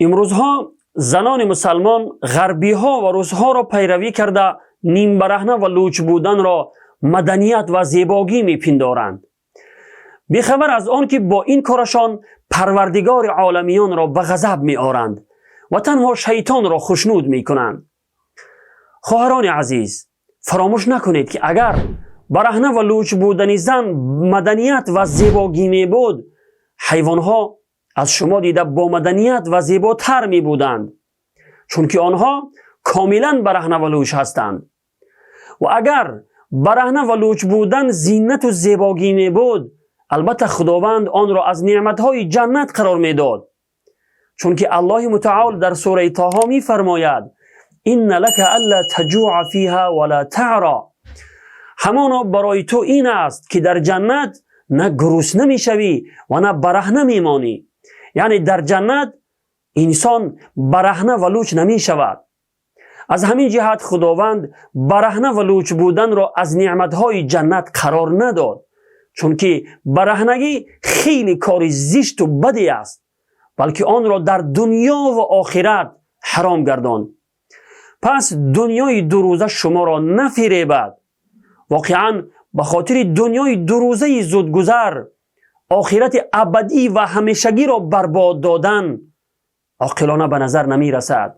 Имрӯзҳо занони мусалмон ғарбиҳо ва русҳоро пайравӣ карда, нимбараҳна ва луч буданро маданият ва зебогӣ мепиндоранд, бехабар аз он ки бо ин корашон Парвардигори оламиёнро ба ғазаб меоранд ва танҳо шайтонро хушнуд мекунанд. Хоҳарони азиз, фаромӯш накунед, ки агар бараҳна ва луч будани зан маданият ва зебогӣ мебуд, ҳайвонҳо аз шумо дида бо маданият ва зеботар мебуданд, чунки онҳо комилан бараҳна ва луч ҳастанд. Ва агар бараҳна ва луч будан зинату зебогӣ мебуд, албатта Худованд онро аз неъматҳои ҷаннат қарор медод, чунки Аллоҳи мутаол дар сураи Тоҳо мефармояд: «إن لك ألا تجوع فيها ولا تعرى». Ҳамоно барои ту ин аст, ки дар ҷаннат на гурусна мешавӣ ва на бараҳна мемонӣ. Яъне дар ҷаннат инсон бараҳна ва луч намешавад. Аз ҳамин ҷиҳат Худованд бараҳна ва луч буданро аз неъматҳои ҷаннат қарор надод, чунки бараҳнагӣ хеле кори зишту баде аст, балки онро дар дунё ва охират ҳаром гардонд. Пас дунёи дурӯза шуморо нафиребад. Воқеан, ба хотири дунёи дурӯзаи зудгузар охирати абадӣ ва ҳамешагиро барбод додан оқилона ба назар намерасад.